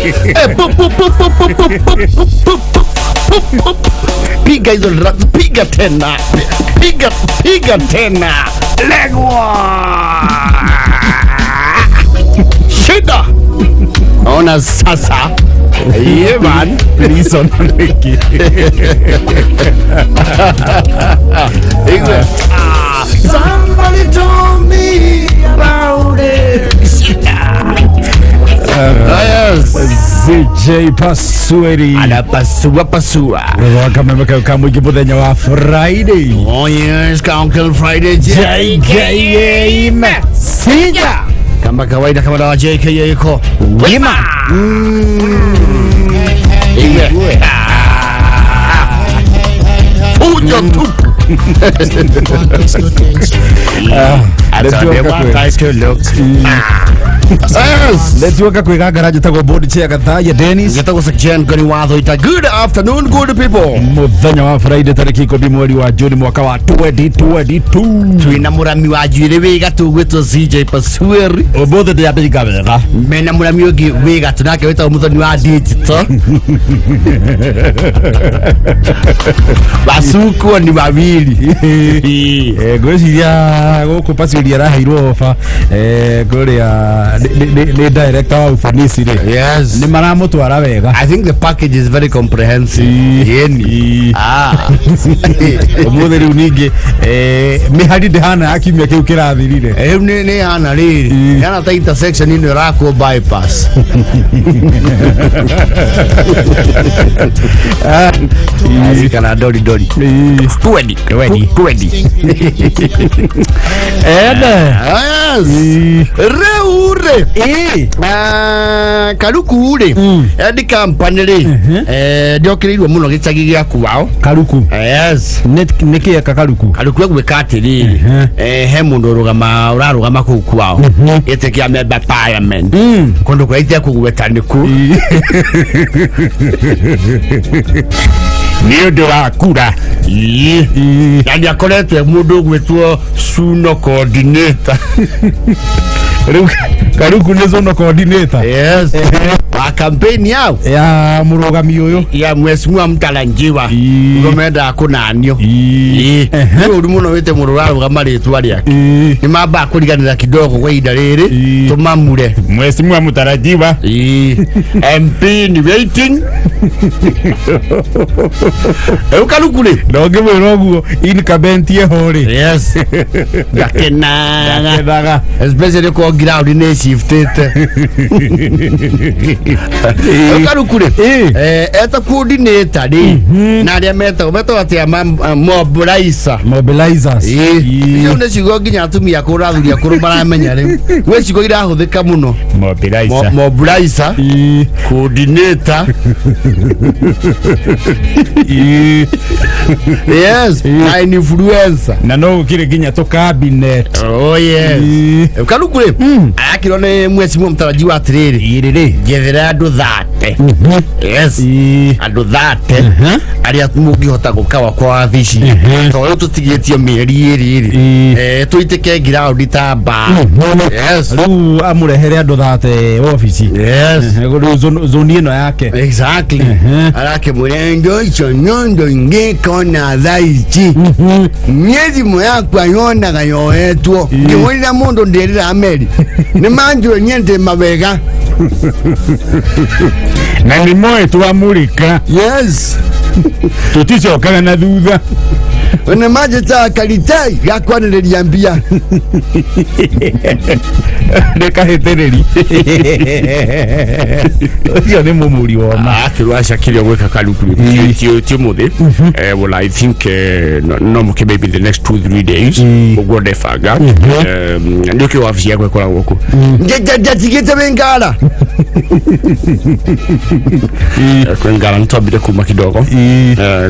Eh, pu, pu, pu, pu, pu, pu, pu, pu, pu, pu, pu, pu. Piga hizo drums, piga tena, piga piga tena, legwa shida. Ona sasa, yeah man. Listen rĩngĩ. Igwe. Ah, somebody told me about it. Ah, yes. CJ Pasueri Anapasua pasua. Rũgwa kau ka mũingĩ mũthenya wa Friday. Oh yes, Uncle Friday JKA Messenger. Kama kawaida kama dawa JKA iko Wima. Igwe. Ah. Fujo tupu. Yes. Letuoka kwä ngara njätagwo board chair Gathaiya Dennis. Ngĩtagwo Jen Goni Watho ita. Good afternoon, good people. Mũthenya wa Friday tarĩki 10 mweri wa Juni mwaka wa 2022. Twina mũrami wa njuĩrĩ wĩ gatũ gwĩtwo CJ Pasueri. Ũmũthĩ ndĩambĩrĩka wega. Mena mũrami ũngĩ wĩ gatũ nake wĩtagwo mũthoni wa digital. Wasukwo ni wawili. Ngwĩciria gũkũ Pasueri araheirwo oba kũrĩa nĩ director wa ufanisi rĩ. Yes. Nĩ maramũtwara wega. I think the package is very comprehensive. Yeni. Ah. Ũmũthĩ rĩu ningĩ mĩhari ndĩhana ya kiumia kĩu kĩrathirire. Rĩu nĩ hana rĩrĩ. Ĩ. Hana ta intersection ĩno ĩrakwo bypass. Kana dori dori. Twendi. Twendi. Twendi. Ene. Yes. Rĩu rĩ. Ĩ. Ah, Karuku rĩ. Endi company rĩ. Ndĩokĩrĩirwo mũno gĩcagi gĩaku wao. Karuku. Yes. Nĩ kĩ eka Karuku? Karuku egwĩka atĩrĩrĩ, he mũndũ ũrũgama ũrarũgama kũu kwao gĩtĩ kĩa member parliament kũndũ kũrĩa itekũgweta nĩku Nĩ ũndũ wa kura. Ĩĩ. Na nĩ akoretwo e mũndũ ũgwĩtwo suno coordinator. Rĩu Karuku nĩ zono coordinator. Yes, wa campaign yao Ya mũrũgami ũyũ. Ya mheshimiwa Mtalanjiwa. Ĩĩ. Nĩguo mendaga kũnanio. Ĩĩ. Ĩĩ. Nĩ ũru mũno wĩte mũndũ ũrarũgama rĩtwa rĩake. Nĩ mambaga kũriganĩra kidogo kwa ihinda rĩrĩ. Ĩĩ. Tũmamure. Mheshimiwa mtarajiwa. Ĩĩ. MP ni waiting. Rĩu Karuku rĩ. Na ũngĩmwĩra ũguo incumbent eho rĩ. Yes. Ngakenaga. Kenaga. Especially kwa ground nĩ shiftĩte. Rĩu Karuku rĩ. Ĩĩ. Eta coordinator rĩ. Na arĩa metagwo atĩa mobilizer. Mobilizers. Ĩĩ. Icio nĩ ciugo nginya atumia akũrũ athuri akũrũ maramenya rĩu. Gwĩ ciugo irahũthĩka mũno. Mobilizer. Mobilizer. Ĩĩ. Coordinator. Ĩĩ. Yes. Na influencer. Na no gũkĩrĩ nginya tũ cabinet. Oh yes. Ĩĩ. Karuku rĩ arakĩrwo nĩ mheshimiwa mtarajiwa atĩrĩrĩ, Ĩrĩrĩ. njethera andũ 30. Yes. Ĩĩ. Andũ 30 arĩa mũngĩhota gũka wakwa wabici tondũ rĩu tũtigĩtie mĩeri ĩrĩ rĩ. Ĩĩ. Tũitĩke ground ta mbaa. Yes. Rĩu amũrehere andũ 30 obici. Yes. Rĩu zoni ĩno yake. Exactly. Arakĩmwĩra indo icio nyondo ingĩkona thaa ici niĩ thimũ yakwa yonaga yoetwo ngĩhũrĩra mũndũ ndĩrĩra meri nĩ manjũĩ niĩ ndĩ mawega. Na nĩ moĩ twamũrĩka. Yes. Tũticokaga na thutha. Nĩ manjĩtaga karitai ga kwanĩrĩria mbia. Nĩ kahĩtĩrĩri ũcio nĩ mũmũri woma. Akĩrwo aca kĩrĩa gwĩka Karuku ti ũmũthĩ. Well, I think no mũke maybe the next 2-3 days ũguo ndebanga nĩ ũkĩ wabici yakwa ĩkoragwo kũ. Ndiatigĩte wĩ ngara. Kwĩ ngara nĩtwambire kuma kidogo.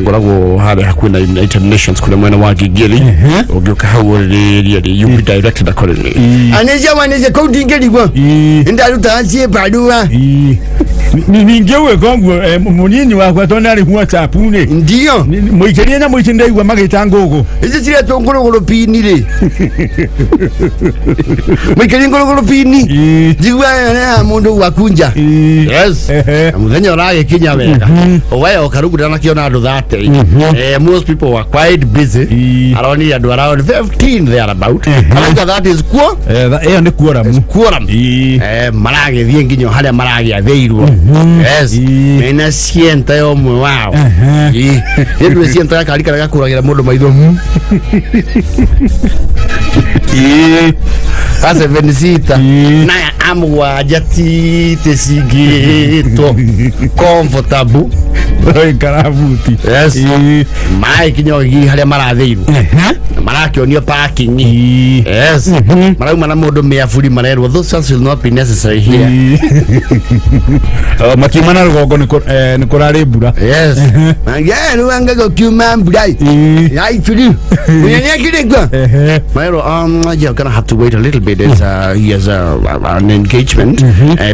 Ngoragwo harĩa hakuhĩ na United Nations kũrĩa mwena wa Gigiri ũngĩũka hau ũrĩrĩrie rĩ, you be directed accordingly. Anĩcia wanĩcia kũu ndingĩrigwo ndarutaga ciĩ barua. Ningĩ ũgwĩka ũguo mũnyinyi wakwa tondũ arĩ WhatsApp rĩ. Ndio. Mũikĩrie nyamũ ici ndaigua magĩta ngũgũ. Ici ciretwo ngũrũgũrũ pini rĩ, mũikĩrie ngũrũgũrũ pini. Njigua ya mũndũ gwakunja. Yes. Na mũthenya ũragĩkinya wega ũgaya ũkarugu ndanakiona andũ 30. Most people were quite busy. Aronire andũ around 15 there about. Arauga that is kuo Ĩyo nĩ kuoramu. Quorum. Maragĩthiĩ nginya harĩa maragĩathĩirwo. Yes. Mena cienta ya ũmwe wao. Ĩ, nĩ ndũĩ cienta gakari karĩa gakũragĩra mũndũ maitho ka seven seater. Naya amũgwanja titĩ cingĩtwo comfortable. Karabuti. Yes. Maragĩkinya ũgigi harĩa marathĩirwo na marakĩonio parking. Yes. Marauma na mũndũ mĩaburi, marerwo those ones will not be necessary here. Makiuma na rũgongo nĩ kũrarĩ mbura. Yes. Yeah, rĩu anga gũkiuma mbura yaituri mũnyanĩakĩrĩkwa. Maero, you're gonna have to wait a little bit. He has an engagement,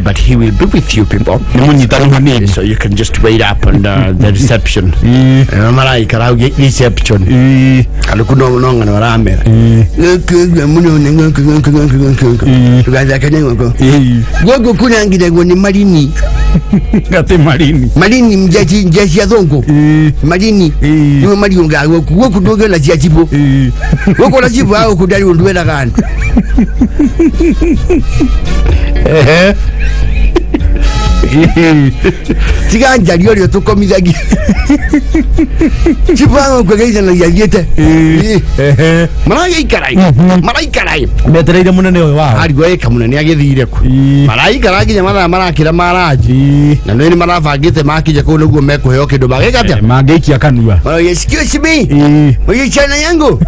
but he will be with you people. Nĩ mũnyitanu hanini. So you can just wait up on the reception. Maraikara hau reception. Andũ ku no ng'ano maramera. Gũkũ mũno nĩ gũkũ gũkũ gũkũ gũkũ gũkũ. Tũgathaka nĩ gũkũ. Gũkũ kũrangiragwo nĩ marini. Gati marini. Marini njeshi njeshi ya thũngũ. Marini. Nĩo mariũngaga gũkũ. Gũkũ ndũngĩona cia cibũ. Gũkũ na cibũ wa gũkũ ndarĩ ũndũ wendaga andũ. Tiga njari ũrĩa ũtũkomithagia. Cibũ wa gũkũ geithanagia athiĩte. Maragĩikara maraikara. Metereire mũnene ũyũ wao. Arigwo ĩka mũnene agĩthire kũ. Maraikara nginya mathaa marakĩra maranji. Na nĩ marabangĩte makinya kũu nĩguo mekũheo kĩndũ magĩka atĩa? Mangĩikia kanua. Marauga, "Excuse me, msichana yangu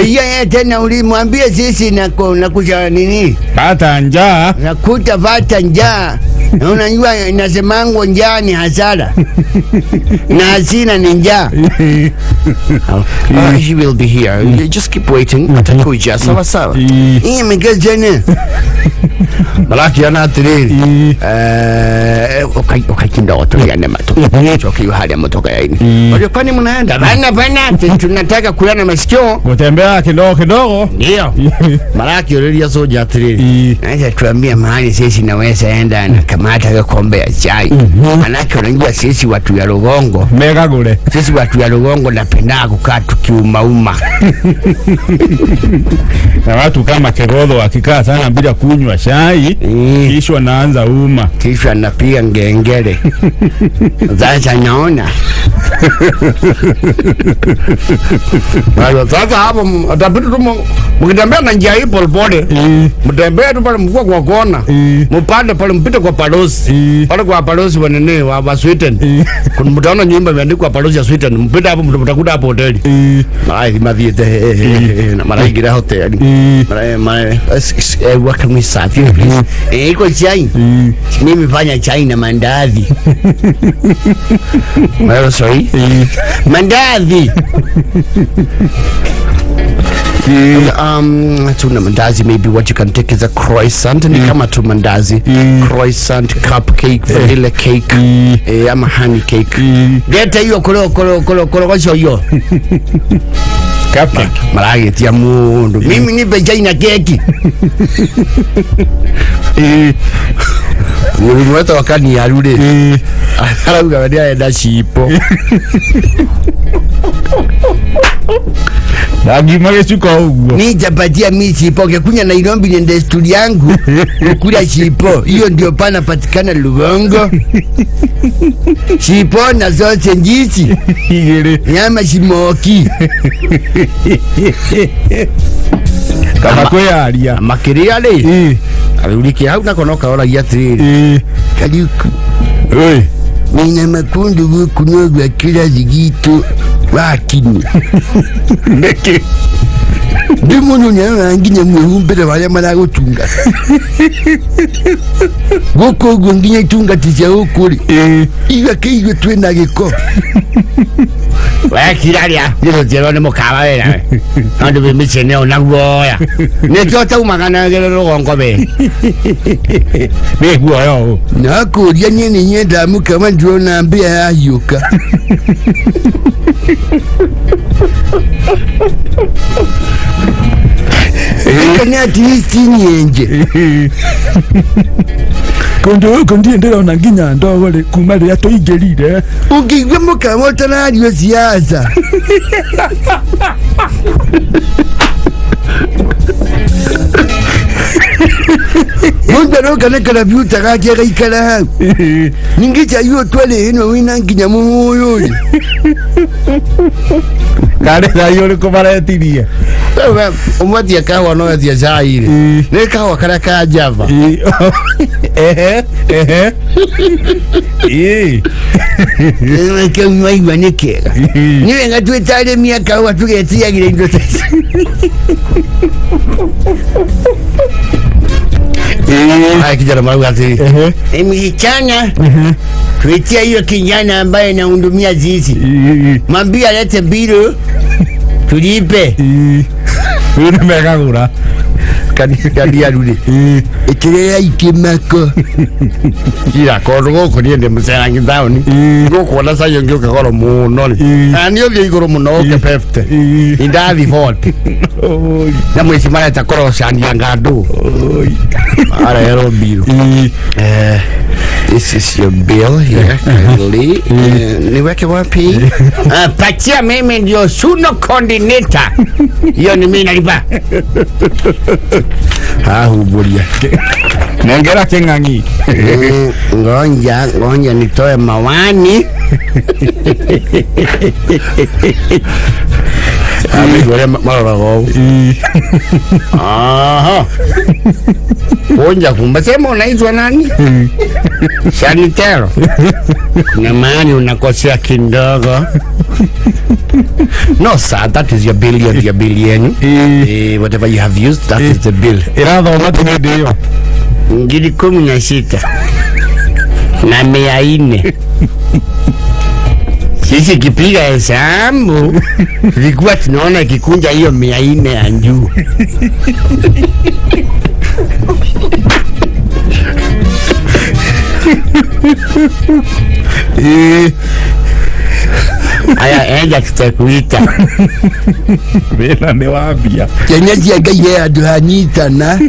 hiya yeye tena ulimwambia sisi na kusha nini?" Pata njaa. Nakuta pata njaa na unajua inasemango njaa ni hasara na hasira ni njaa. He will be here. You just keep waiting. Atakuja. Sawa sawa. Hii imekuja marakiona atiriri ukakinda watuliane matu choki harĩa motoka yaini. Wajua kwani mnaenda bana bana tunataka kulana masikio. Gũtembea kidogo kidogo. Ndio marakĩũrĩria soja atiriri, naweza tuambia mahali sisi naweza enda na kamata kikombe ya chai? Manake unajua sisi watu ya Rugongo, Megagũre. Sisi watu ya Rugongo napenda kukaa tukiumauma. Na watu kama Kegodho akikaa sana bila kunywa chai, kisha anaanza uma. Kisha napiga ngengele sasa naona. Kwa sasa hapo atabidi tu mkitembea na njia hii polepole, mtembee tu pale mkua kwa kona, mpande pale mpite kwa balozi pale kwa balozi wa nini wa Sweden. Kuna mtaona nyumba imeandikwa balozi ya Sweden, mpite hapo mtakuta hapo hoteli. Marathi mathiĩte na maraingĩra hoteli. What can we serve you, please? Iko chai. Mimi fanya chai na mandazi. Well, sorry, mandazi. Tuna mandazi. Maybe what you can take is a croissant. Ni kama tu mandazi, croissant, cupcake, vanilla cake, ama honey cake. Geta hiyo kolo kolo kolo kolo hiyo. Cupcake. Maragĩtia mũndũ, mimi nipe chai na keki. Mũruru wetagwo Kaniaru rĩ, arauga we nĩarenda cipo. Ndangiuma gĩcuko ũguo. Mi nitapatia mi chipo kekunya Nairobi ni desturi yangu kukula chipo. Hiyo ndio pana patikana Lugongo. Chipo na zote njiti. Igĩrĩ. Nyama smokie. Kaba kwĩyaria. Makĩria rĩ, athuri ke hau nako no kaoragia atĩrĩrĩ, Kariuki, Oi. nina makundu gũkũ no gwa kĩrathi gitũ wakinya. Nĩkĩ? Ndi mũndũ nĩarora nginya mwĩhumbĩre wa arĩa maragũtunga gũkũ ũguo, nginya itungati cia gũkũ rĩ, igakĩigua twĩna gĩko. Wekira rĩa nĩtũtierwo nĩ mũkawa wĩra tondũ wĩ mĩciĩ nĩ ona guoya nĩkĩo taumaga na rũgongo we Nĩ guoya ũũ. Na kũria niĩ nĩ nyendaga mũkawa, ndĩrona mbĩa yahiũka. Ĩka nĩ at least nyenje. Kũndũ gũkũ ndirĩ ndĩrona nginya ndogo rĩ kuma rĩrĩa tũingĩrire. Ũngĩigua mũkawa ũtarario siasa. Mũndũ aroka na karabiuta gake agaikara hau, ningĩ cai ũyũ twarĩ ĩno wĩna nginya mũhũyũ rĩ. Karĩ cai ũrĩkũ maretirie? Ũmwetie kahũa no etie cai rĩ, nĩ kahũa karĩa ka Java. Ehe ehe ĩĩ. Kĩu waigua nĩ kĩega, nĩ wega twĩ ta arĩmi a kahũa tũgetiagĩra indo ta ici. Haya, kijana marauga atĩrĩ, "Msichana, tuitia hiyo kijana ambaye anahudumia sisi, mwambie alete bill tulipe." Rĩu nĩ mekagũra. Kandiaru rĩ, ĩkĩrĩra ikĩmako. Kira kũndũ gũkũ niĩ ndĩ mũcerangi taũni, ngũkuona cai ũngĩ ũke goro mũno rĩ, na nĩ ũthiĩ igũrũ mũno ũke 50, indathi 40 na mwĩci mareta kũrocania ngandũ arehero bill. This is your bill here, kindly. Niweke wapi? Patia mimi, ndio suno coordinator. Hiyo ni mimi nalipa. Hahumbũria. Nengera kĩng'ang'i. Ngoja, ngoja nitoe mawani. Amĩigua ũrĩa maroraga ũũ. Aha. Kunja kumba sema unaitwa nani? Sanitero. Kuna mahali unakosea kidogo. No sir, that is your bill, your bill yenu. Whatever you have used, that is the bill. Ĩrathoma ti hĩndĩ ĩyo. 16,400. Sisi kipiga hesabu tulikuwa tunaona ikikunja hiyo 400 ya juu. Aya, enda tutakuita. Wĩra nĩ wambia. Ciana cia Ngai he handũ hanyitana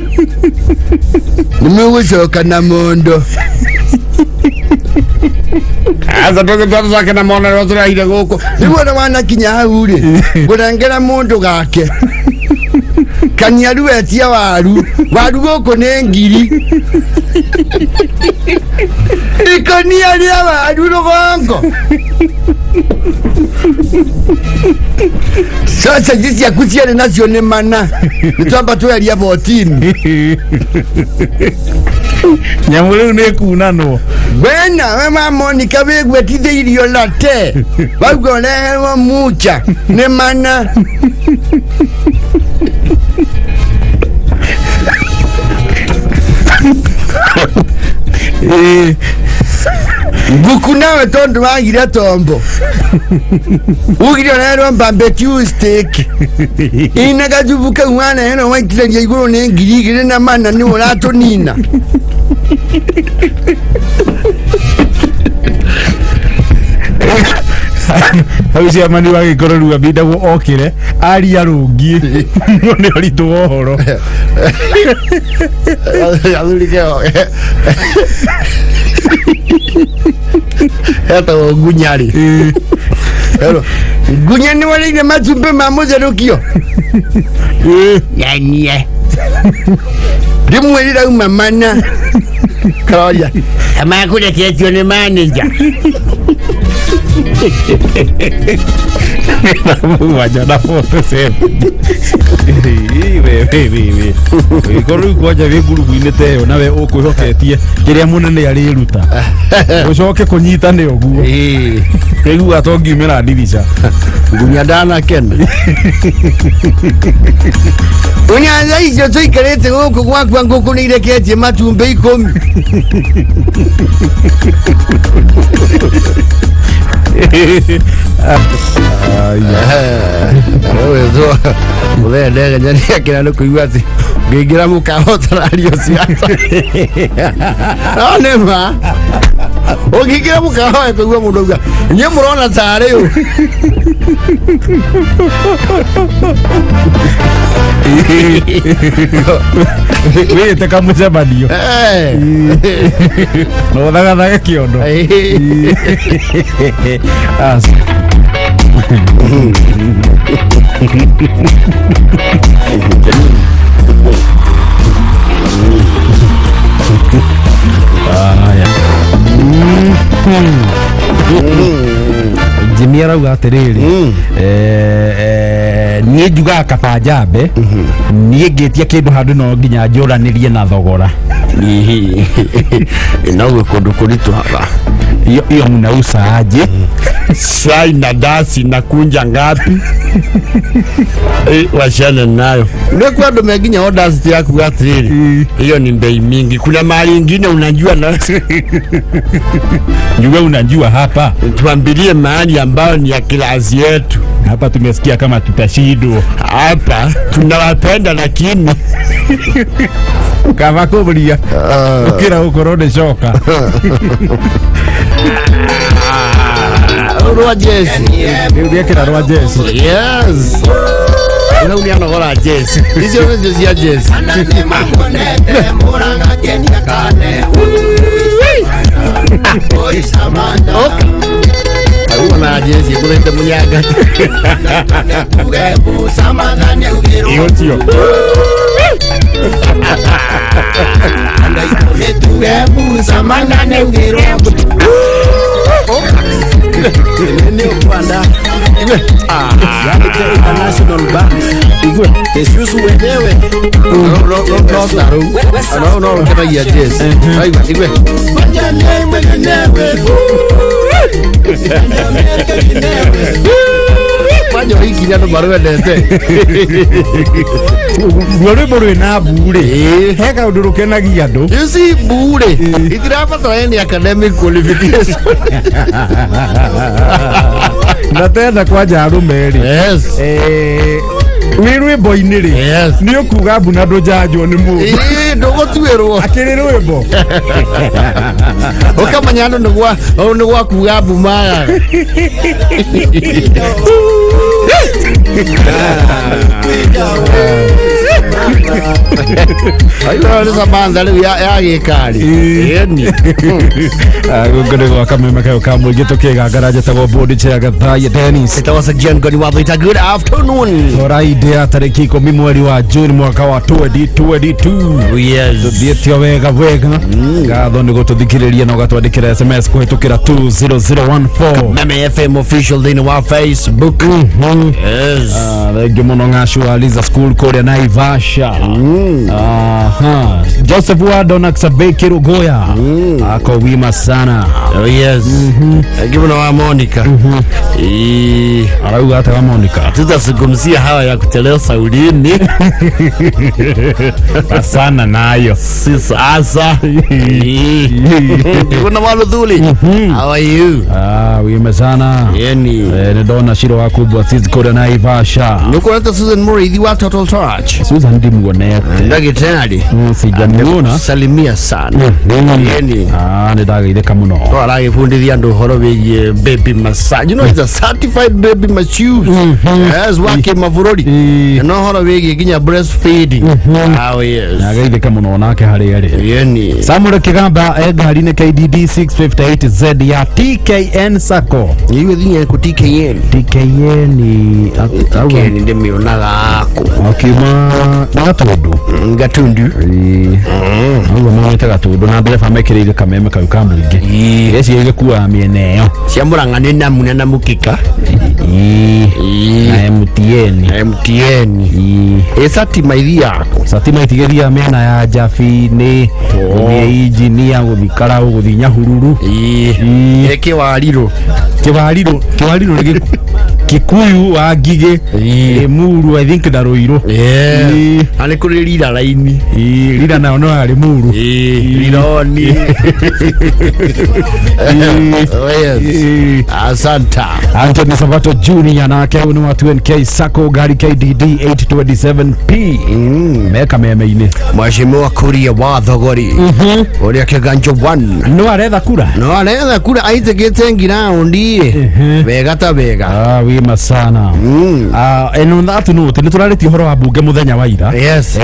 nĩ mũgũcoka na mondo. Sasa tũcoke na mona rĩrĩa tũraire gũkũ. Rĩu ona wanakinya hau rĩ, ngũrengera mũndũ gake kanyaru wetia waru, waru gũkũ nĩ ngiri ikonia rĩa waru rũgongo. Sasa ici ciaku cierĩ nacio nĩ mana nĩ twamba tweria 14. Nyamũ rĩu nĩ kunanwo. Wena we ma Monica wĩgwetithĩirio latte wauga ũreherwo mucha nĩ mana. Nguku nawe tondu wagire tombo ugire ũreherwo barbecue steak ina gacubu kau wareherwo waitĩrĩria igũrũ nĩ 2,400 nĩ ũratũnina. Hau ciamani wagĩkorwo rĩu ambindagwo okĩre aria rũngiĩ nĩ ũritũ wa ũhoro. Athuri keo etagwo ngunyarĩ. Hello. Ngunya nĩ warĩire matumbĩ ma mũtherũkio yanie rĩmwe rĩrauma mana. Karoria. Amakũreketio nĩ manager. Mũgwanja na 47. Ĩkorwo rĩu kwanja wĩ ngurubu-inĩ ta ĩyo nawe ũkwĩhoketie kĩrĩa mũnene arĩruta ũcoke kũnyita nĩ ũguo Ĩĩ. ĩguaga to ngiumĩra ndirica. Ngunya ndanakena unyanza icio tũikarĩte gũkũ gwakwa ngũkũ nĩ ireketie matumbĩ 10. Mũthee ndegenya nĩakĩra nĩ kũigua atĩ ngĩingĩra mũkawa ũtarario ciaca no nĩ ma ũngĩingĩra mũkawa kũigua mũndũ auga inyuĩ mũrona tarĩ ũ. Wĩte kamũcemanio na ũthagathage kĩondo. Aca. Aya. Jimmy arauga atĩrĩrĩ, niĩ njugaga kaba njambe niĩ ngĩtia kĩndũ handũ no nginya njũranĩrie na thogora. Noguo kũndũ kũritũhaga. Hiyo hiyo mnauza aje? Chai na dasi na kunja ngapi? Wachana nayo. Ndio andũ me nginya audacity ya kuga atĩrĩrĩ, hiyo ni bei mingi. Kuna mahali ingine unajua na Njue unajua hapa tuambilie mahali ambayo ni ya klasi yetu. Hapa tumesikia kama tutashindwa. Hapa tunawapenda lakini kaba kũbũria ũkĩra gũkorwo nĩ coka. Rwa jesi. Rĩu rĩekĩra rwa jeci. Yes. Rĩu nĩ anogora jesi. Icio nĩcio cia jesi. Auma na jesi ngũrĩte mũnyanga. Ũcio. No no kenagia jesi. Aigua igwe. Kwanja ikinya andũ marwendete. Ruo rwĩmbo rwĩna mbu rĩ, he kaũndũ rũkenagia andũ. You see mbure itirabatara any academic qualification. Na tena kwanja arũme rĩ, Yes. Wĩ rwĩmbo-inĩ rĩ, Yes. nĩ ũkuga mbu na ndũnjanjwo nĩ mũndũ. Ĩĩ ndũgũtuĩrwo. Akĩrĩ rwĩmbo. Ũkamenya andũ nĩ gwa nĩ gwa kuga mbu magaga. Aigua nĩ Samantha rĩu ya gĩkari. Ĩni. Gũkũ nĩ gwa kameme kayo ka mũingĩ tũkĩgangara njĩtagwo Bodi Chair Gathaiya Dennis. Ĩtagwo Sir Ngoni wa Thũita. Good afternoon. Friday ya tarĩki 10 mweri wa June mwaka wa 2022. Yes. Tũthiĩte o wega wega. Ngatho nĩ gũtũthikĩrĩria na ũgatwandĩkĩra SMS kũhĩtũkĩra 20014. Meme FM official thĩinĩ wa Facebook. Yes. Thengiũ mũno Ng'acu wa Liza School kũrĩa Naivasha. Aha. Joseph Wado na Xavier Kirugoya ako wima sana. Oh yes. Thank you mũno wa Monica. Ĩĩ. Arauga atĩa wa Monica? Tutazungumzia hawa ya kuteleza ulimi. Sana nayo. Si sasa. Kuna Waluthuli. How are you? Wima sana. Yeni. Nĩ ndona Shiro wa kubwa sisi kũrĩa Naivasha. Nĩũkuonete Susan Muriithi wa Total Touch. Susan ndimuonete. Ndagĩtarĩ. Sijamuona. Salimia sana. Yeni. Nĩ ndageithĩka mũno. No aragĩbundithia andũ ũhoro wĩgiĩ baby massage. You know he's a certified baby masseuse. Yes, wa kĩmabũrũri. Na ũhoro wĩgiĩ nginya breastfeeding. Oh yes. Ndageithĩka mũno nake harĩa arĩ. Yeni. Samuel Kigamba e ngari-inĩ KDD 658Z ya TKN Sacco. Iwe thinya kũ TKN. TKN TKN ndĩmĩonaga kũ. Akiuma Nĩ Gatundu. Gatundu. Ũguo maugĩte Gatundu na ndereba mekĩrĩire kameme kau ka mũingĩ. Ĩcio ĩgĩkuaga mĩena ĩyo. Cia Murang'a nĩ Namuna na Mukika. Ĩĩ. Na MTN. MTN. Ĩĩ. Ĩ Satima ithiaga kũ? Satima itigĩthiaga mĩena ya Njabi-inĩ, gũthiĩ Injinia, gũthiĩ Karau, gũthiĩ Nyahururu. Ĩĩ. Ĩĩ. Ĩ Kĩwarirũ. Kĩwarirũ, Kĩwarirũ nĩ Kikuyu wa Ngigĩ, Ĩĩ. Limuru, I think na Ruiru. Yeah. Ĩĩ. Na nĩ kũrĩ rira raini. Ĩĩ, Rira nayo no ya Limuru. Ĩĩ, Rironi. Oh, yes. Ĩĩ. Asante. Anthony Sabato Junior nake huyu ni wa 2NK Sacco gari KDD 827P meka meme-inĩ. Mheshimiwa Kuria wa Thogori ũrĩa kĩganjo 1 No aretha kura. No aretha kura aitĩkĩte ngiraundi wega ta wega. Ah, wima sana. Ah, and on that note nĩ tũrarĩtie ũhoro wa mbunge mũthenya wa ira. Yes.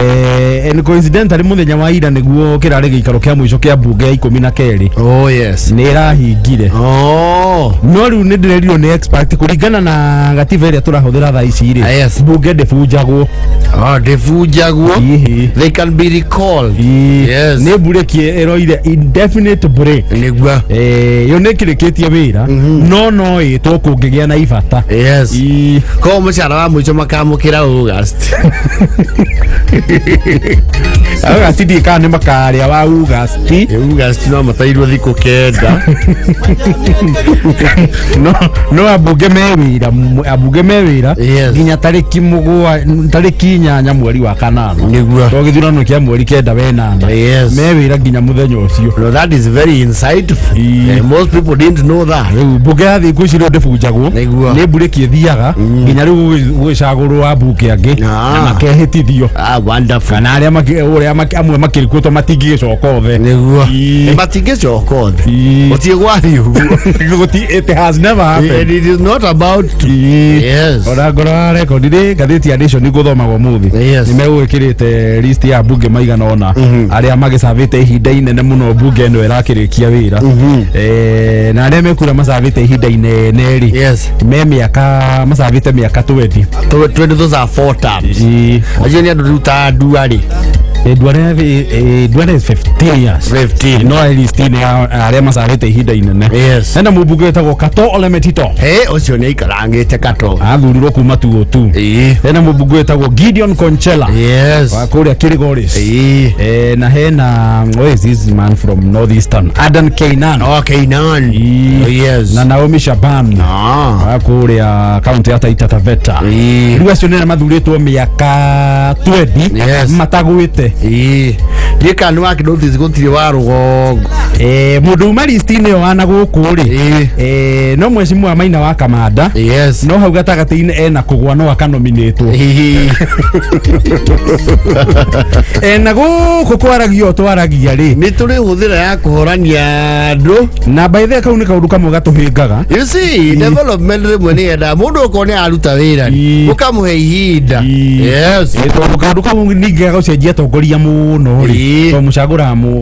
And coincidentally mũthenya wa ira nĩguo kĩrarĩ gĩikaro kĩa mũico kĩa mbunge ya 12. Oh yes. Nĩ ĩrahingire. Oh. No rĩu nĩ ndĩrerirwo nĩ expert kũringana na gatiba ĩrĩa tũrahũthĩra thaa ici rĩ. Yes. Mbunge ndĩbunjagwo. Oh, ndĩbunjagwo. Hihi. They can be recalled. Yes. Nĩ mburĩki ĩroire indefinite break. Nĩguo. Yo nĩ ĩkĩrĩkĩtie wĩra no no ĩtwo kũngĩgĩa na ibata. Yes. Ii. Koguo mũcara wa mũico makamũkĩra August. August ndiĩ kana nĩ makarĩa wa August. August no matairwo thikũ 9. No ambunge me wĩra, ambunge me wĩra Yes. nginya tarĩki tarĩki 8 mweri wa kanana. Nĩguo. To gĩthurano kĩa mweri 9 wenana. Yes. Me wĩra nginya mũthenya ũcio. No, that is very insightful. Ii. Most people didn't know that. Rĩu mbunge ya thikũ ici rĩu ndĩbunjagwo. Nĩguo. Nĩ mburĩki ĩthiaga nginya rĩu gũgĩcagũrwo ambunge angĩ Ah. na makehĩtithio. Ah, wonderful. Kana arĩa ũrĩa amwe makĩrikuĩtwo matingĩgĩcoka othe. Nĩguo. Ii. Matingĩcoka othe. Ii. Gũtirĩ gwathiĩ ũguo. It has never happened. And it is not about to. Ii. Yes. Ona ngoro wa rekondi rĩ ngathĩti ya Nation gũthomagwo mũthĩ. Yes. Nĩ megũgĩkĩrĩte list ya mbunge maigana ũna arĩa magĩcabĩte ihinda inene mũno mbunge ĩno ĩrakĩrĩkia wĩra. Na arĩa mekura macabĩte ihinda inene rĩ. Yes. Me mĩaka macabĩte mĩaka 20. 20, those are 4 terms. Ii. Acio nĩ andũ rĩu ta Nduarĩ. Duale is 15 years. 15. No list-inĩ ya arĩa macabĩte ihinda inene. Yes. Hena mũmbunge wĩtagwo Kato Ole Metito. Hey, ũcio nĩ aikarangĩte Kato. Athurirwo kuma 202. Ĩĩ. Hena mũmbunge wĩtagwo Gideon Conchela. Yes. Wa kũrĩa Kilgoris. Ĩĩ. Na hena where is this man from Northeastern? Adan Keinan. Okay, none. Ĩĩ. Oh, yes. Na Naomi Shaban. Ah. Wa kũrĩa kaunti ya Taita Taveta. Ĩĩ. Rĩu acio nĩ mathurĩtwo mĩaka 20 Yes. matagwĩte. Ĩĩ. Ndiĩ kana nĩ wakĩ notice gũtirĩ wa rũgongo. Mũndũ uma list-inĩ ĩyo wa na gũkũ rĩ. Ĩĩ. No mheshimiwa Maina wa Kamanda. Yes. No hau gatagatĩ-inĩ ena kũgwa no akanominĩtwo. Ĩĩ. Na gũkũ kwaragio twaragia rĩ. Nĩ tũrĩ hũthĩra ya kũhorania andũ. Na by the way kau nĩ kaũndũ kamwe gatũhĩngaga. You see, development rĩmwe nĩ yendaga mũndũ okorwo nĩ aruta wĩra Ĩĩ. ũkamũhe ihinda. Ĩĩ. Yes. Tondũ kaũndũ kau ningĩ gagũcenjia atongoria mũno rĩ. Ĩĩ. Tondũ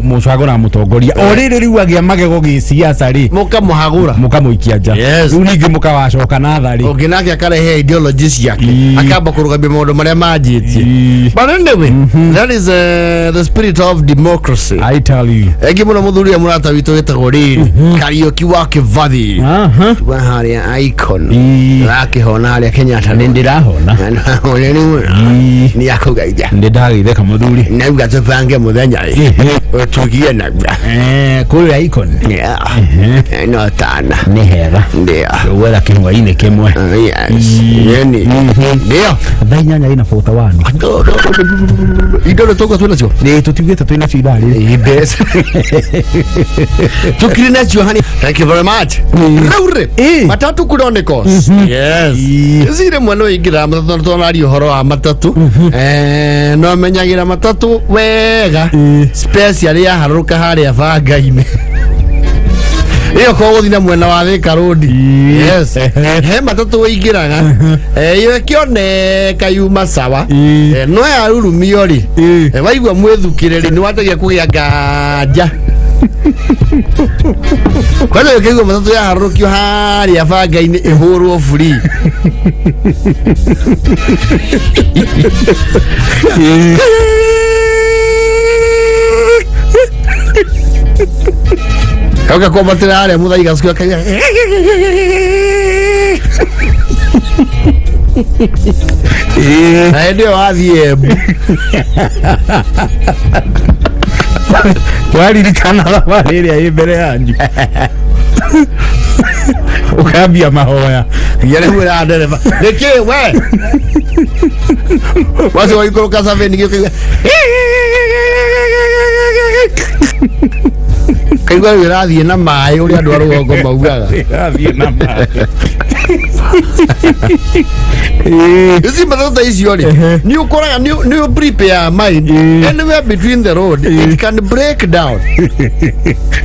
mũcagũraga mũtongoria. O rĩrĩ rĩu agĩa magego gĩsiasa rĩ. Mũkamũhagũra. Mũkamũikia nja. Yes. Rĩu ningĩ mũkawacoka natharĩ. Ũngĩ nake akarehe ideology ciake Ĩĩ. akamba kũrũgamia maũndũ marĩa manjĩtie. Ĩĩ. But anyway, that is the spirit of democracy. I tell you. Engi mũno mũthuri ũrĩa mũrata witũ wĩtagwo rĩrĩ Kariũki wa Kĩbathi Aha. wa harĩa Icon Ĩĩ. ũrakĩhona harĩa Kenyatta Nĩ ndĩrahona. Ĩĩ. nĩ akũgeithia Nĩ ndagĩtheka mũthuri. nauga tũbange mũthenya ĩ ũtugie naguo. Kũrĩa Icon. Yeah. No tana. Nĩ hega. Ndio. Gwetha kĩhwainĩ kĩmwe. Yes. Yeni. Ndio. Thaa inyanya ina 41. Indo nĩ tũgũa twĩnacio. Nĩ tũtiugĩte twĩnacio ithaa rĩrĩ. Mbeca. Tukiri nacio hani. Thank you very much. Rĩu rĩ. Ĩĩ. Matatu Chronicles. Yes. Ici rĩmwe nĩ ũingĩraga matatũ tũraria ũhoro wa matatũ. No menyagĩra matatũ wega. Special yaharũrũka harĩa banga-inĩ. Ĩyo ko gũthiĩ na mwena wa Thika Road. Yes. He matatũ ũingĩraga. Ĩyo ĩkĩoneka yuma sawa. No yarurumio rĩ. Waigua mwĩthukĩre rĩ nĩ wanjagia kũgĩa nganja. Kwanza ũkĩigua matatũ yaharũrũkio harĩa banga-inĩ ĩhũrwo free. Kauka kwambatĩra harĩa mũthaiga cukuru akaigua na hĩndĩ ĩyo wathiĩ Embu. Waririkana thabarĩ ĩrĩa ĩ mbere yanyu, ũkambia mahoya. Nginya rĩu wĩra ndereba nĩkĩ we wacio waikũrũka sabini gĩũkaigua kaigua rĩu ĩrathiĩ na maĩ ũrĩa andũ a rũgongo maugaga. Ĩrathiĩ na maĩ. Ici matatũ ta icio rĩ, nĩ ũkoraga nĩ ũ prepare mind anywhere between the road it can break down.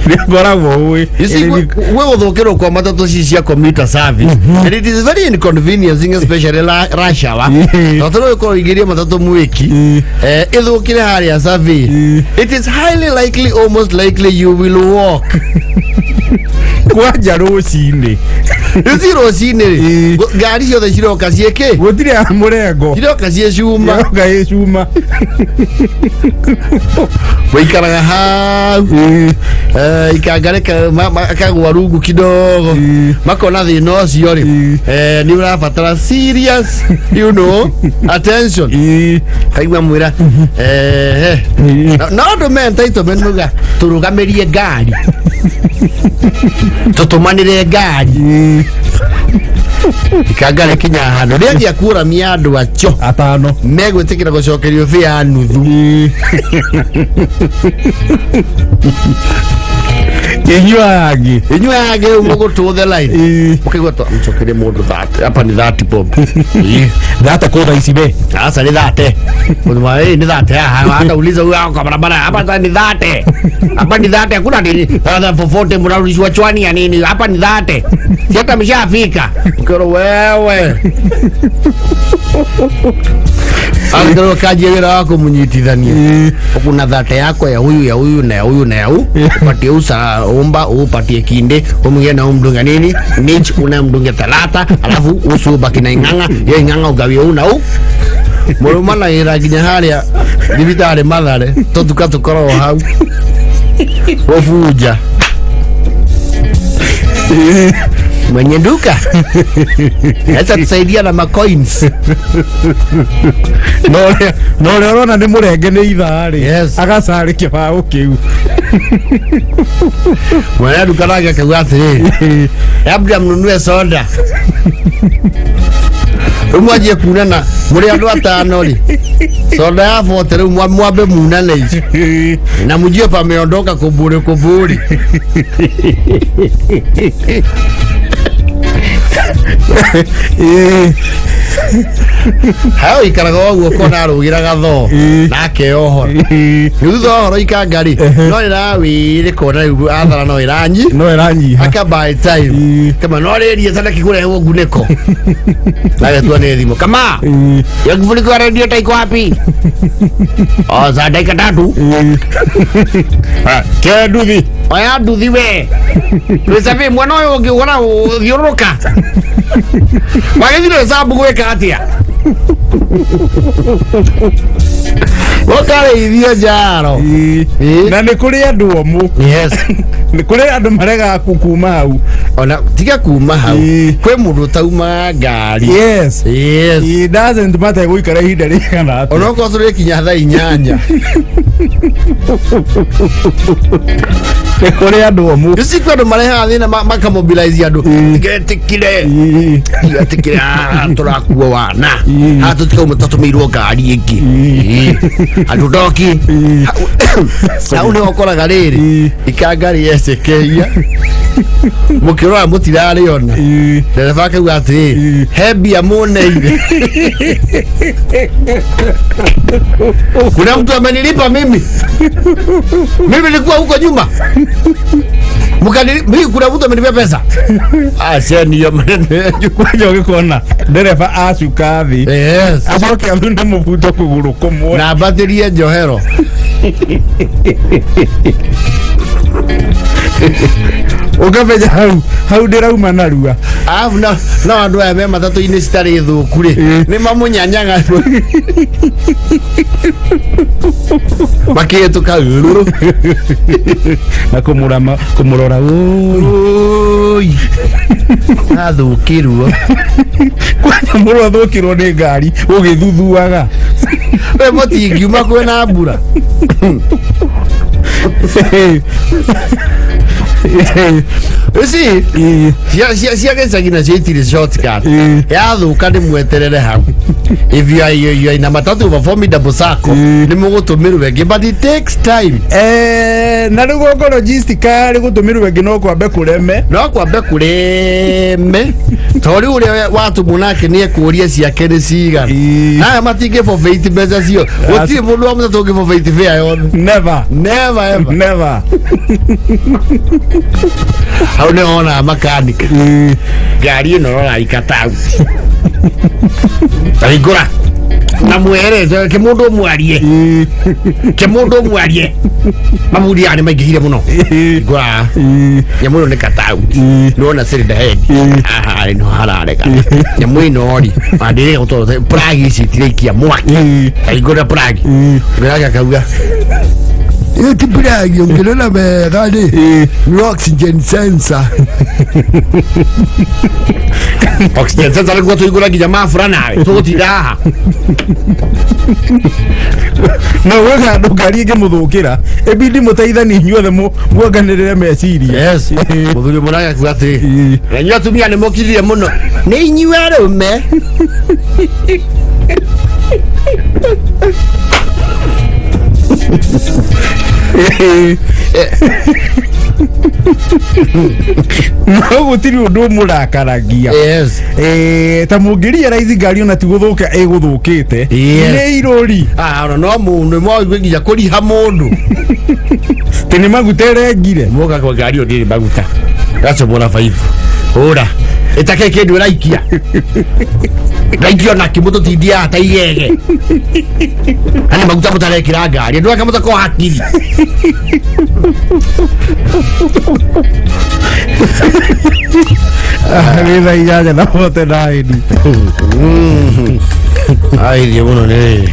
Nĩ ũkoragwo ũĩ. You see, gwĩ gũthũkĩrwo kwa matatũ ci cia commuter service and it is very inconveniencing, especially rush hour, tondũ rĩu ĩkorwo igĩrie matatũ mwĩki ĩthũkĩre harĩa survey, it is highly likely, almost likely you will walk. Kwanja rũcinĩ. You see, rũcinĩ rĩ, ngari ciothe ciroka ciĩkĩ? Gũtirĩ ya mũrengo. Ciroka ciĩ cuma. Ĩroka ĩ cuma. Wĩikaraga hau, ikanga kagwa rungu kidogo, makona thĩna ũcio rĩ, nĩ ũrabatara serious attention. Kaigua mwĩra no andũ me entitlement muga tũrũgamĩrie ngari, tũtũmanĩre ngari. Ikanga rĩkinya handũ rĩanjia kuramia andũ acio atano megwĩtĩkĩra gũcokerio bĩa ya nuthu. Inyuĩ angĩ. Inyuĩ angĩ rĩu mũgũtũ the line. Ũkaigua to mcokerie mũndũ 30, hapa ni 30 bob. Thate kũ thaa ici be? Sasa ni 30. Kuna ni 30 haha, hata uliza huyo kwa barabara hapa, sasa ni 30. Hapa ni 30, hakuna nini. Sasa popote mnarudishwa chwani ya nini? Hapa ni 30. Si hata mshafika. Ukiona wewe. Angero kaji wĩra wa kũmũnyitithania. Kuna 30 yako ya huyu, ya huyu, na ya huyu, na ya huyu. Upatie usa umba, upatie kinde, umwingine na umdunga nini? Nich unamdunga talata, alafu usu ubaki na ing'ang'a, ya ing'ang'a ugawie huu na huu. Mũrũmanagĩra nginya harĩa thibitarĩ Mathare, tũtuka tũkoragwo hau gũbunja mwenye duka naweza tusaidia na macoins. Na ũrĩa ũrona nĩ mũrenge nĩ ithaa rĩ, agacarĩ kĩbaũ kĩu. Mwene duka nake akauga atĩrĩrĩ, labda mnunue soda, rĩu mwanjie kunana mũrĩ andũ atano rĩ, soda ya 40, rĩu mwambe munane ici na mjue pameondoka kuburi kuburi. Hau ikaraga ũguo kona arũgĩra gathoo na akeohora nĩ thutha wa ũhoro ikanga rĩ, no ĩrawĩrĩ kona rĩu athara no ĩranyi No ĩranyiha. Aka buy time kama no rĩrie sana kĩkũrehwo ngunĩko nagetua nĩ thimũ kama ya kifuniko ya radio iko wapi? Oh, za dakika 3. Ke nduthi. Oya nduthi we rĩcabi mwana ũyũ ũngĩgũra thiũrũrũka wagĩthire hesabu gwĩka atĩa ũkarĩithio njaro. Na nĩ kũrĩ andũ omũ. Nĩ kũrĩ andũ maregaga kuma hau. Ona tiga kuma hau, kwĩ mũndũ ũtaumaga ngari. Yes. It doesn't matter gũikara ihinda rĩigana atĩa. Onokorwo tũrĩkinya thaa 8. Nĩ kũrĩ andũ omũ. You see, kwĩ andũ marehaga thĩna makamobilize andũ tigetĩkire tigetĩkire tũrakuo wana haha tũtikauma tũtũmĩirwo ngari ĩngĩ andũ ndoki hau nĩho ũkoraga rĩrĩ ikanga rĩecekeia mũkĩrora mũtirarĩona, ndereba akauga atĩrĩrĩ, he mbia mũneire, kuna mtu amenilipa mimi, mimi nilikuwa huko nyuma mimi kuna mtu amenipea pesa aca niyo maneno yenyu. Kwanja ũgĩkona ndereba acuka thĩ, acoke athune mũbuto kũgũrũ kũmwe na mbatĩrie njohero. Ũkamenya hau hau ndĩrauma narua. Arabu no andũ aya me matatũ-inĩ citarĩ thũku rĩ, nĩ mamũnyanyaga makĩhĩtũka na kũmũrama kũmũrora ũi. Oi, athũkĩrwo. Kwanja mũndũ athũkĩrwo nĩ ngari ũgĩthuthuaga. We mũtingiuma kwĩna mbura. You see, cia gĩcagi nacio itirĩ shortcut. Yathũka nĩ mweterere hau. If you are in a matatu of a formidable sacco, nĩ mũgũtũmĩrwo ĩngĩ, but it takes time. Eh, na rũgongo logistica rĩgũtũmĩrwo ĩngĩ no kwambe kũreme. No kwambe kũreme to rĩu ũrĩa watũmwo nake nĩ ekũria ciake nĩ cigana. Naya matingĩ forfeit mbeca cio. Gũtirĩ mũndũ wa mũtatũ ũngĩ forfeit fare yothe. Never. Never ever. Never. Hau nĩ wonaga makanika ngari ĩno rora ikatau hingũra na mwere ke mũndũ ũmwarie, ke mũndũ ũmwarie, mabundi aya nĩ maingĩhire mũno. Hingũra nyamũ ĩno nĩ katau, nĩwona cylinder head haha nĩ hararega. Nyamũ ĩno rĩ mandĩrĩga gũtoro plug ici itiraikia mwaki, hingũra plug ngĩrage akauga Ĩyo ti plug, ũngĩrora wega rĩ, nĩ oxygen sensor. Oxygen sensor nĩguo tũhingũra nginya mabura nawe tũgũtinda haha. Na gwĩ handũ ngari ĩngĩmũthũkĩra ĩbidi mũteithani inyuothe muonganĩrĩre meciria. Yes, mũthuri ũmwe nake akiuga atĩrĩ, na inyuĩ atumia nĩ mũkirire mũno, nĩ inyuĩ arũme. No gũtirĩ ũndũ ũmũrakaragia. Eh, ta mũngĩrealize ngari ona ti gũthũka ĩgũthũkĩte nĩ irũri. Ah, ona no mũndũ mwaigua nginya kũriha mũndũ. Tĩ nĩ maguta ĩrengire. Moka kwa ngari ĩyo ndĩrĩ maguta, gacomora baibũ hũra ĩtake kĩndũ ĩraikia raikia ona kĩ mũtũtindia ta igege ani maguta mũtarekĩra ngari andũ aka mũtakorwo hakiri. Nĩ thaa 8:49. Aithie mũno nĩ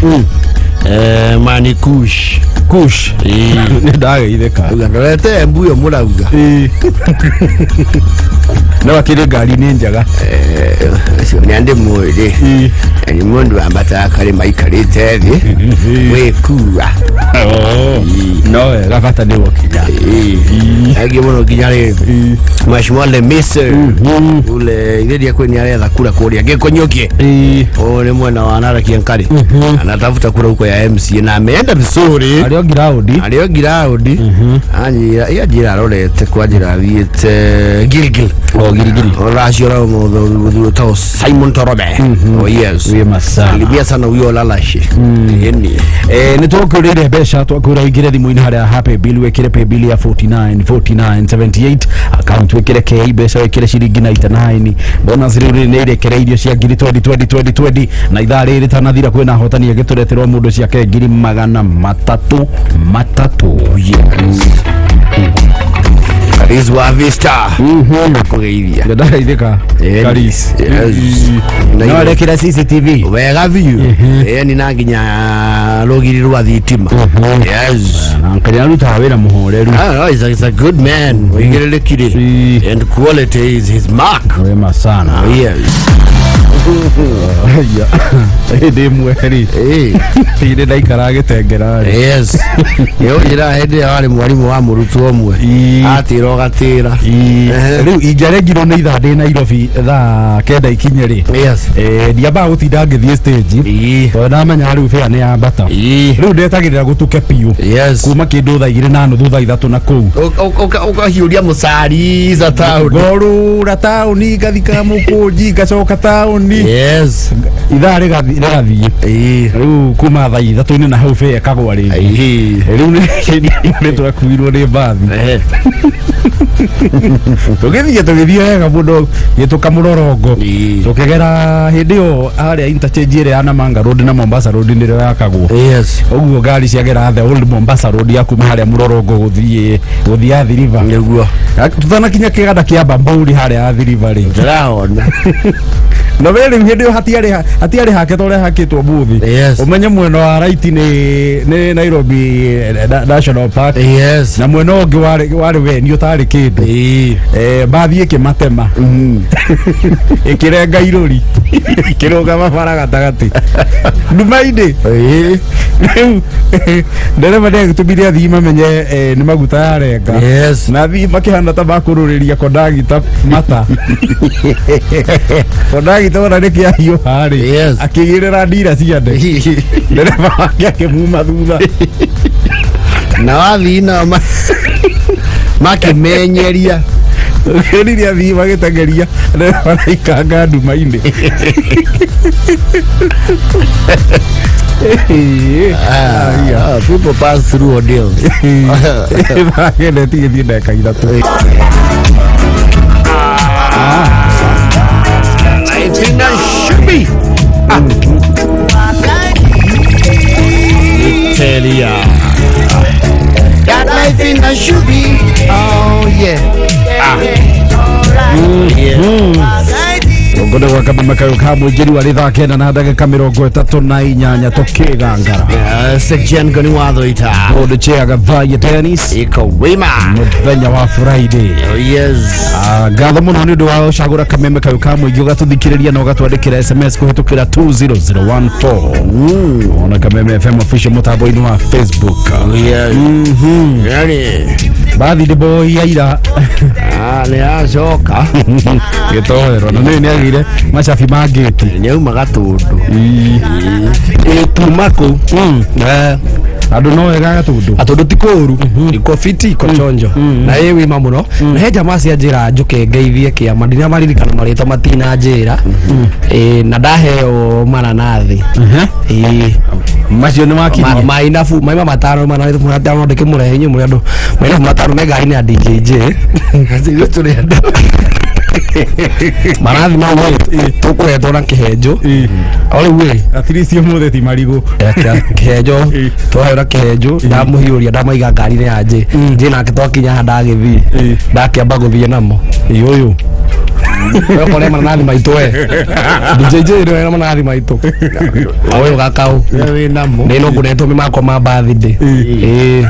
Mani Kush. Kush nĩ ndageithĩka. Uga ndorete embu ĩyo mũrauga. No akĩrĩ ngari nĩ njega. Ũcio nĩ ndĩmũĩ rĩ, nĩ mũndũ wambataga karĩma aikarĩte thĩ gwĩkua. No wega, bata nĩ gũkinya. Angĩ mũno nginya rĩ Mheshimiwa Lemise ule itheria kwĩ nĩ aretha kura kũrĩa Gĩkũnyũkie. Ũyũ nĩ mwena wa Narok Enkari, anatafuta kura huko ya MCA na ameenda vizuri. Arĩ o ngiraũndi. Arĩ o ngiraũndi, anjĩra anjĩra arorete kwa njĩra athiĩte Gilgil. O Girigiri. Ũraciora mũthuri wĩtagwo Simon Torobe. Oh yes. Wema sana. Salimia sana huyo Lalashi. Yeni. Eh, nä twakwä mbeca, twakwä ra å ingä re thimå-inä harä a pay bill, wä kä re pay bill ya 49 49 78, account wä kä re kei mbeca, wä kä re ciringi 99. Bonus rä u nä irekereirio cia ngiri 20 20 20 20, na ithaa rä rä tanathira kwä na hotani agä tå reterwo må ndå ciake ngiri magana matatũ matatũ. Karis wa Vista. Kũgeithia. Ndageithĩka. Karis. Yes. No arekĩra CCTV. Wega biũ. Ĩni na nginya rũgiri rwa thitima. Yes. Na ngai arutaga wĩra mũhoreru. Ah, no, he's a good man. Ũigĩrĩrĩkire. And quality is his mark. Wema sana. Oh, yes. Hĩndĩ ĩmwe rĩ, hĩndĩ ndaikaraga gĩtengera rĩ. Yes. Ĩyo njĩra hĩndĩ ĩyo warĩ mwarimũ wa mũrutwo ũmwe. Atĩra ũgatĩra. Rĩu ingĩarengirwo nĩ ithaa ndĩ Nairobi thaa 9 ikinye rĩ, ndiambaga gũtinda ngĩthiĩ stage, tondũ ndamenya rĩu bĩa nĩ yambata. Rĩu ndetagĩrĩra gũtuke biũ, kuma kĩndũ thaa 2:30, thaa 3 na kũu. Ũkahiũria mũcari za taũni. Ngorũra taũni, ngathika mũkũnji, ngacoka taũni. Ithaa rĩgathiĩ. Rĩu kuma thaa 3-inĩ na hau bĩa ĩkagwa rĩngĩ. Rĩu nĩ twakuirwo nĩ mbathi. Tũgĩthiĩ tũgĩthiĩ wega mũno, gĩtũka mũrorongo. Ĩĩ. Tũkĩgera hĩndĩ ĩyo harĩa interchange ĩrĩa ya Namanga Road na Mombasa Road nĩrĩo yakagwo. Yes. Ũguo ngari ciagera the old Mombasa Road ya kuma harĩa mũrorongo gũthiĩ gũthiĩ Athi River. Nĩguo. Tũtanakinya kĩganda kĩa Bamburi harĩa Athi River rĩ. Ndĩrahona. Na we rĩu hĩndĩ ĩyo hatiarĩ hatiarĩ hake ta ũrĩa hakĩtwo mũthĩ. Yes. Ũmenye mwena wa right nĩ nĩ Nairobi National Park. Yes. Na mwena ũngĩ warĩ warĩ weni ũtarĩ kĩndũ. Ĩĩ. Mbathi ĩkĩmatema ĩkĩrenga irũri ĩkĩrũgama bara gatagatĩ nduma-inĩ. Ĩĩ. Rĩu ndereba nĩ agĩtũmire athii mamenye nĩ maguta yarenga. Yes. Na athii makĩhana ta makũrũrĩria kondagita mata kondagita ona nĩ kĩahiũha rĩ. Yes. Akĩgĩrĩra ndira ciande, ndereba wake akĩmuma thutha. Na wathii nao makĩmenyeria. Rĩrĩa athii magĩtengeria ndereba araikanga nduma-inĩ. Ah, people pass through ordeals. Thaa 9 tigĩthiĩ ndagĩka 3. I think that should be. Italia. Got life in a should be. Oh yeah. Ah. Yeah. Ngone gwa kameme kayũ ka mũingĩri wa rĩ thaa 9 na ndagĩka 38 tũkĩgangara. Section gani watho ita. Mũndũ chair Gathaiya Dennis. Iko wima. Mũthenya wa Friday. Oh yes. Ah, ngatho mũno nĩ ũndũ wa ũcagũra kameme kayũ ka mũingĩ, ũgatũthikĩrĩria na ũgatwandĩkĩra SMS kũhĩtũkĩra 20014, ona Kameme FM official mũtambo-inĩ wa Facebook. Oh yes. Yani. Bathi ndĩ boy aira. Ah, nĩ acoka. Gĩtoero na nĩ nĩagĩire macabi ma ngĩti. Nĩ auma Gatũndũ. Tuma kũu. Andũ no wega Gatũndũ. Atũndũ ti kũũru, iko fiti, iko chonjo na ĩ wima mũno, na he jamaa cia njĩra njũke ngeithie kĩama, ndinamaririkana marĩtwa, matina njĩra. Ĩ, na ndaheo mananathi. Ĩ. Macio nĩ wakinyia. Mainabu maima 5 mananathi 5 ndĩkĩmũrehe inyuĩ mũrĩ andũ mainabu 5 me ngari-inĩ ya DJJ. Ithuĩ tũrĩ andũ. Manathi mau ĩ tũkũhetwo na kĩhenjo o rĩu ĩ. At least ũmũthĩ ti marigũ. Kĩhenjo twaheo na kĩhenjo, ndamũhiũria, ndamaiga ngari-inĩ ya njĩ njĩ nake, twakinya haha ndagĩthiĩ ndakĩamba gũthiĩ namo. Ĩ ũyũ. Ũkore mananathi maitũ we DJJ nĩ mananathi maitũ ũyũ gakaũ. We wĩ namo. Nĩ no ngũnetwo mĩ makwa ma birthday ĩ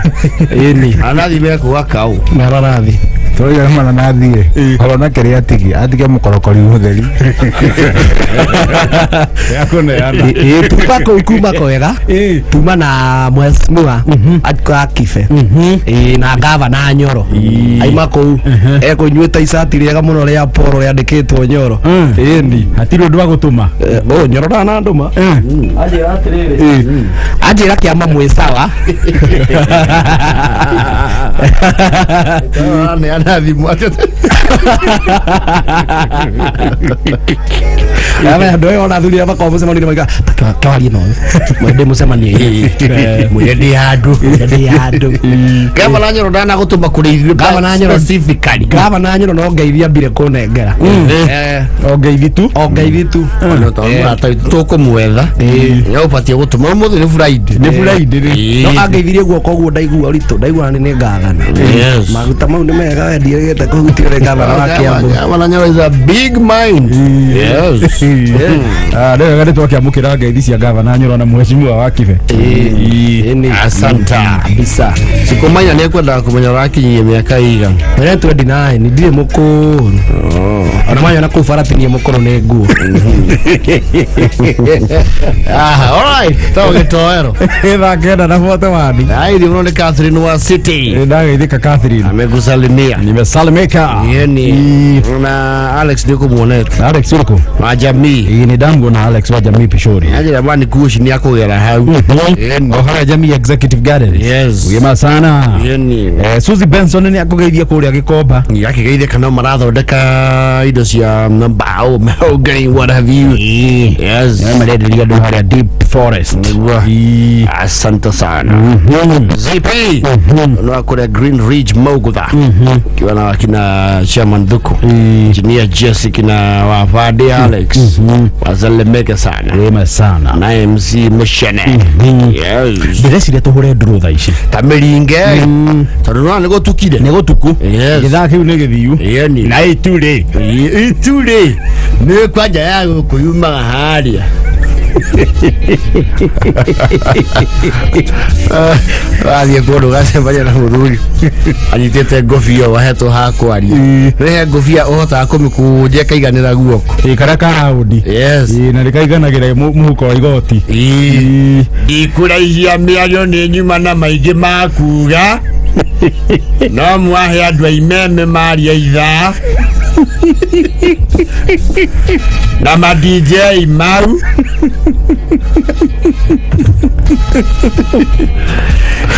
ĩni. Anathi mekuga kau. Mananathi. Tũraiga nĩ mananathi ĩ korwo kĩrĩa atige atige mũkorokori mũtheri. Ya kũneana. Ĩ tuma kũu kuma kwega. Tuma na mheshimiwa wa Kibe ĩ na gavana Nyoro aima kũu ekũnyuĩte icati rĩega mũno rĩa polo rĩandĩkĩtwo Nyoro ĩni. Hatirĩ ũndũ wa gũtũma. Å Nyoro ndanandũma, anjĩra atĩrĩrĩ, anjĩra kĩama mwĩ sawa. Nĩ anathi mwatĩ. Yaba andũ aya ona athuri aya makoragwo mũcemanio-inĩ maiga tawarie no mwende mũcemanio. Mwĩre ndĩ handũ. Ndĩ handũ. Gavana Nyoro ndanagũtũma kũrĩ ithuĩ. Gavana Nyoro. Specifically. Gavana Nyoro no ngeithia mbire kũnengera. O ngeithi tu. O ngeithi tu. Ona tondũ mũrata witũ tũkũmwetha nĩ ũbatiĩ gũtũma ũmũthĩ nĩ Friday. Nĩ Friday rĩ. No angeithirie guoko ũguo ndaigua ũritũ, ndaigua nĩ nĩ ngathana. Yes. Maguta mau nĩ mega we ndiĩrĩgĩte kũhutio nĩ gavana wa Kiambu. Gavana Nyoro is a big mind. Yes. Ah, nĩ wega nĩ twakĩamũkĩra ngeithi cia gavana Nyoro na mheshimiwa wa Kibe. Ĩni. Asanta. Kabisa. Sikumanya nĩ ekwendaga kũmenya ũrakinyia mĩaka igana. Mene 29 ndirĩ mũkũrũ ona manyona kũu bara tinie mũkũrũ nĩ nguo. Ah, all right. Sawa gĩtoero. Thaa 9 na 41. Ai, mũno nĩ Catherine wa City. Ndageithĩka Catherine. Amekusalimia. Nimesalimika. Yeni. Na Alex nĩ ũkũmuonete. Alex ũrĩkũ? Wa Germany. Jamii. Ĩĩ, nĩ ndamuona Alex wa Jamii Pishori. Ajira bwana kushi ni akugera hau. Ĩni. O harĩa Jamii Executive Gardens. Yes. Wĩma sana. Ĩni. Suzy Benson nĩ akũgeithia kũrĩa Gĩkomba. Akĩgeithia kana marathondeka indo cia mbao, mahogany, what have you. Yes. Nĩ marenderia andũ harĩa Deep Forest. Nĩguo. Ĩĩ. Asante sana. ZP. No akũrĩa Green Ridge Mogutha. Kiwa na wakina Chairman Dhuku. Engineer Jesse kina wafade Alex. Wasalimeke sana. Wĩma sana. Na MC Mushene. Yes. Ndĩreciria tũhũre ndũrũ thaa ici. Ta mĩringe. Tondũ nĩwona nĩ gũtukire. Nĩ gũtuku. Yes. Gĩthaa kĩu nĩ gĩthiu. Ĩni. Na iturĩ. Iturĩ nĩ kwanja ya gũkũ yumaga harĩa. Wathiĩ kũndũ ũgacemania na mũthuri anyitĩte ngũbia wahetwo ha kwaria, rehe ngũbia ũhotaga kũmĩkũnja ĩkaiganĩra guoko. Ĩ, karĩa ka raũndi. Yes. Ĩ, na rĩkaiganagĩra mũhuko wa igoti. Ĩĩ. Ndikũraihia mĩario nĩ nyuma na maingĩ ma kuga no mwahe andũ a imeme maria ithaa na ma DJ mau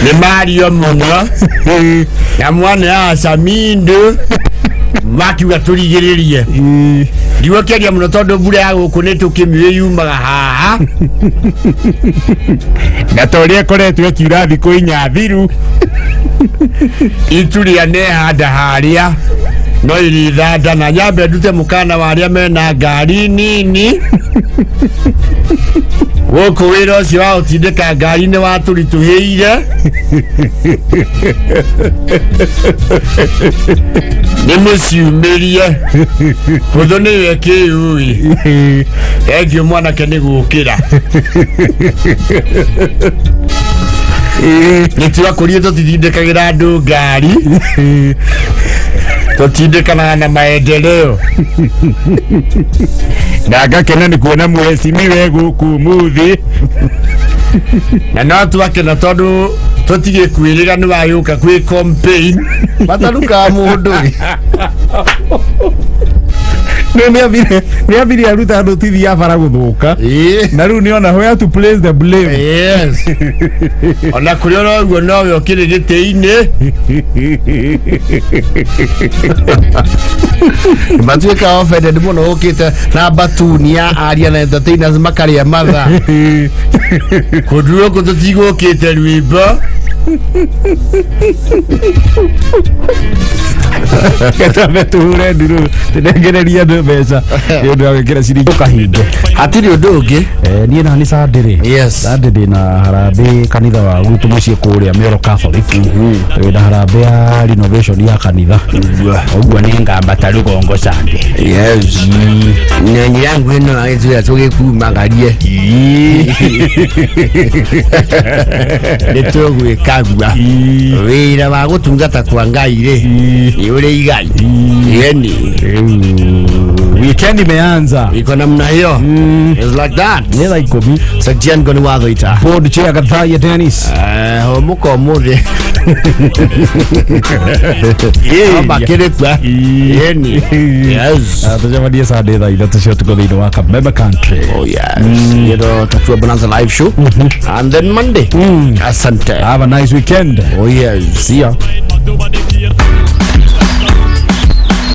nĩ mario mũno na mwana acamindu makiuga tũrigĩrĩrie ndigũkĩaria mũno tondũ mbura ya gũkũ nĩ tũkĩmĩũĩ yumaga haha Na ta ũrĩa ĩkoretwo ĩkiura thikũ inya thiru. Itu rĩa nehanda harĩa no irithanda na nyambe ndute mũkana wa arĩa mena ngari nini gũkũ wĩra ũcio wa gũtindĩka ngari nĩ watũritũhĩire nĩ mũciumĩrie hũthũ nĩyo ĩkĩũĩ thengiũ mwanake nĩ gũkĩra nĩ tiwakũrie tũtitindĩkagĩra andũ ngari tũtindĩkanaga na maendeleo. Na ngakena nĩ kuona mheshimiwa gũkũ ũmũthĩ. Na no twakena tondũ tũtigĩkwĩrĩra nĩ wagĩũka kwĩ campaign Matarukaga mũndũ. Nĩ ambire aruta notithi ya bara gũthũka. Ĩĩ. Na rĩu nĩona where to place the blame. Yes. Ona kũrĩ oro ũguo nowe ũkĩrĩ gĩtĩ-inĩ Matuĩka offended mũno ũkĩte na batuni ya aria na entertainers makarĩa mathaa. Kũndũ gũkũ tũtigũkĩte rwĩmbo. Gatambe tũhure ndurũ tũnengererie andũ mbeca nĩ ũndũ wa gwĩkĩra ciringi ũkahinge. Hatirĩ ũndũ ũngĩ. Niĩ na nĩ Sunday rĩ. Yes. Sunday ndĩ na harambĩ kanitha wa gwitũ mũciĩ kũrĩa Mĩoro Catholic. Twĩna harambĩ ya renovation ya kanitha. Ũguo nĩ ngambata rũgongo Sunday. Yes. Nyanyi yangu ĩno agĩtwĩra tũgĩkumagarie nĩ tũgwĩkagua wĩra wa gũtungata kwa Ngai rĩ nĩ ũrĩ igai. Ĩni. Weekend imeanza. Iko namna hiyo. It's like that. Nĩ thaa 10. Setiango nĩ wathoita. Board chair Gathaiya Dennis. Hũmũka ũmũthĩ. Makĩrĩkua. Ĩni. Yes. Tũcemanie Sunday thaa 3 cia ũtukũ thĩinĩ wa Kameme Country. Oh yes. You know, Tatua Bonanza live show. And then Monday. Asante. Have a nice weekend. Oh yes. See ya. Nobody care.